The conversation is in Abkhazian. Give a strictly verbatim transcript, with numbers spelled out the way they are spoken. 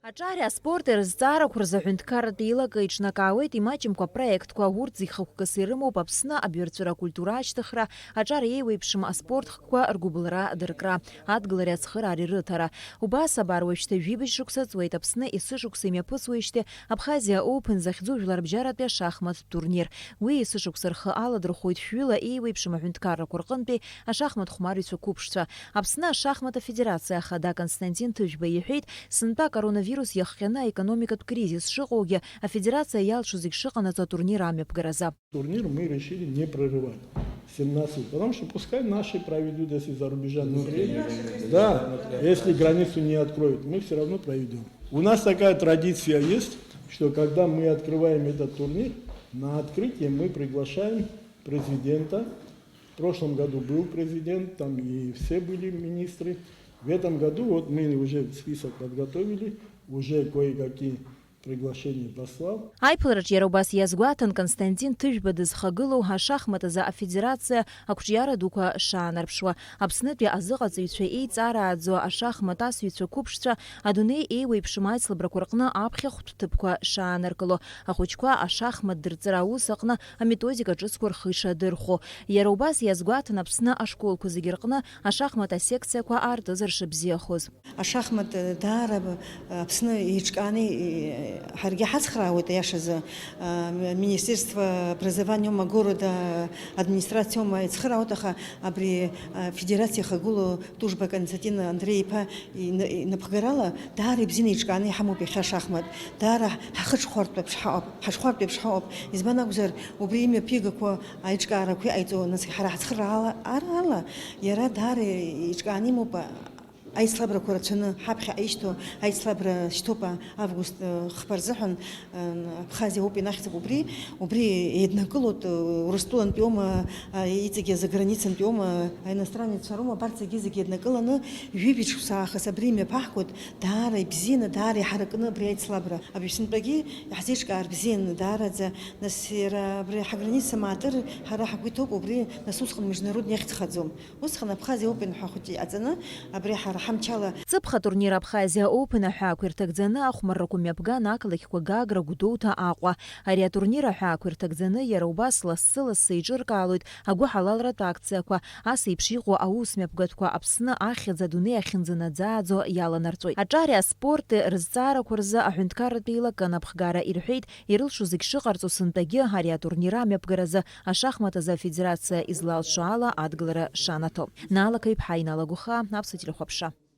Аҿари аспорти рызҵаарақәа рзы аҳәынҭқарратә еилакы еиҿнакаауеит имаҷымкәа апроектқәа, урҭ зегь хықәкыс ирымоуп Аԥсны абҩарҵәыра акультура ашьҭыхра, аҿар еиуеиԥшым аспорт хкқәа ргәыбылра адыркра, адгылареи ацхыраареи рыҭара. Убас абар уажәшьҭа жәибжь шықәса ҵуеит Аԥсны есышықәса имҩаԥысуеижьҭеи Абхазиа Open захьӡу жәларбжьаратәи ашахматтә турнир. Уи есышықәса рхы аладырхәоит шәҩыла еиуеиԥшым аҳәынҭқаррақәа рҟынтәи ашахмат хәмарҩцәа қәыԥшцәа. Аԥсны ашахмат афедерациа ахада Константин Ҭыжәба иҳәеит, сынтәа акоронавирус иахҟьаны аекономикатә кризис шыҟоугьы, афедерациа иалшо зегь шыҟанаҵо атурнир амҩаԥгаразы. Турнир мы решили не прерывать. Семнадцать, потому что пускай наши проведут, если за рубежа не приедут. Да, если границу не откроют, мы все равно проведем. У нас такая традиция есть, что когда мы открываем этот турнир, на открытие мы приглашаем президента. В прошлом году был президент, там и все были министры. В этом году вот мы уже список подготовили, уже кое-какие приглашения послал. Аиԥылараҿ иара убас иазгәаҭан Константин Ҭыжәба дызхагылоу ашахмат азы афедерациа ақәҿиара дуқәа шаанарԥшуа, Аԥснытәи азыҟаҵаҩцәа еиҵарааӡо ашахмат асыҩцәа қәыԥшцәа адунеи еиуеиԥшым аицлабрақәа рҟны аԥхьахәтә ҭыԥқәа шаанаркыло, ахәыҷқәа ашахмат дырҵара аус аҟны аметодика ҿыцқәа рхы ишадырхәо. Иара убас иазгәаҭан Аԥсны ашколқәа зегьы рҟны ашахмат асекциақәа аартызар шыбзиахоз. Ашахмат, э, даара, э, Аԥсны еиҿкааны, э, ҳаргьы ҳацхраауеит, аиашазы, э, Министерство образования города администрациоума ицхраауеит, аха абри, э, афедерациа ихагылоу Тужба Константин Андреи-иԥа ина-, инапхгарала даара ибзианы еиҿкааны иҳамоуп иахьа ашахмат. Даара ҳхы ҽхәартә еиԥш ҳаҟоуп, ҳаҽхәартә еиԥш ҳаҟоуп. Избан акәзар, убри имҩаԥигақәо аиҿкаарақәа иҟаиҵо, нас ҳара ҳацхраала, ара ала, иара даара еиҿкааны имоуп. Аицлабрақәа рацәаны, ҳаԥхьаҟа ишьҭоу аицлабра шьҭоуп, а, август, э, хԥа рзыҳәан, э, Абхазиа Open ахьӡуп убри, убри еиднакылоит, э, Урыстәылантәиоума, а, иҵегьы заграницантәиоума, аиностранеццәа роума, абарҭ зегьы-зегьы еиднакыланы, ҩажәи шықәса аахыс абри имҩаԥаҳгоит, даара ибзианы, даара иҳаракны абри аицлабра. Абжьынтәагьы иаҳзеиҿкаар бзианы, даараӡа, нас иара абри ҳаграница маатыр, ҳара ҳгәы иҭоуп, убри, нас усҟан международный иахьӡхаӡом. Усҟан Абхазиа Open ҳәа хәыҷы иҟаҵаны, абри ҳара ҳамчала. Ҵыԥх атурнир Абхазиа Open аҳәаақәа ирҭагӡаны ахәмаррақәа мҩаԥган ақалақьқәа Гагра, Гәдоуҭа, Аҟәа. Ари атурнир аҳәаақәа ирҭагӡаны иара убас лассы-лассы еиҿыркаалоит агәыҳалалратә акциақәа, ас еиԥш иҟоу аус мҩаԥгатәқәа Аԥсны ахьӡ адунеи ахьынӡанаӡааӡо иаланарҵәоит. Аҿари аспорти рызҵаарақәа рзы аҳәынҭқарратә еилакы анапхгара ирҳәеит, ирылшо зегь шыҟарҵо сынтәагьы ари атурнир амҩаԥгаразы ашахмат азы афедерациа излалшо ала адгылара шанаҭо. Наала Қаиԥҳа, Инал Агәыхаа, Аԥсуа телехәаԥшра.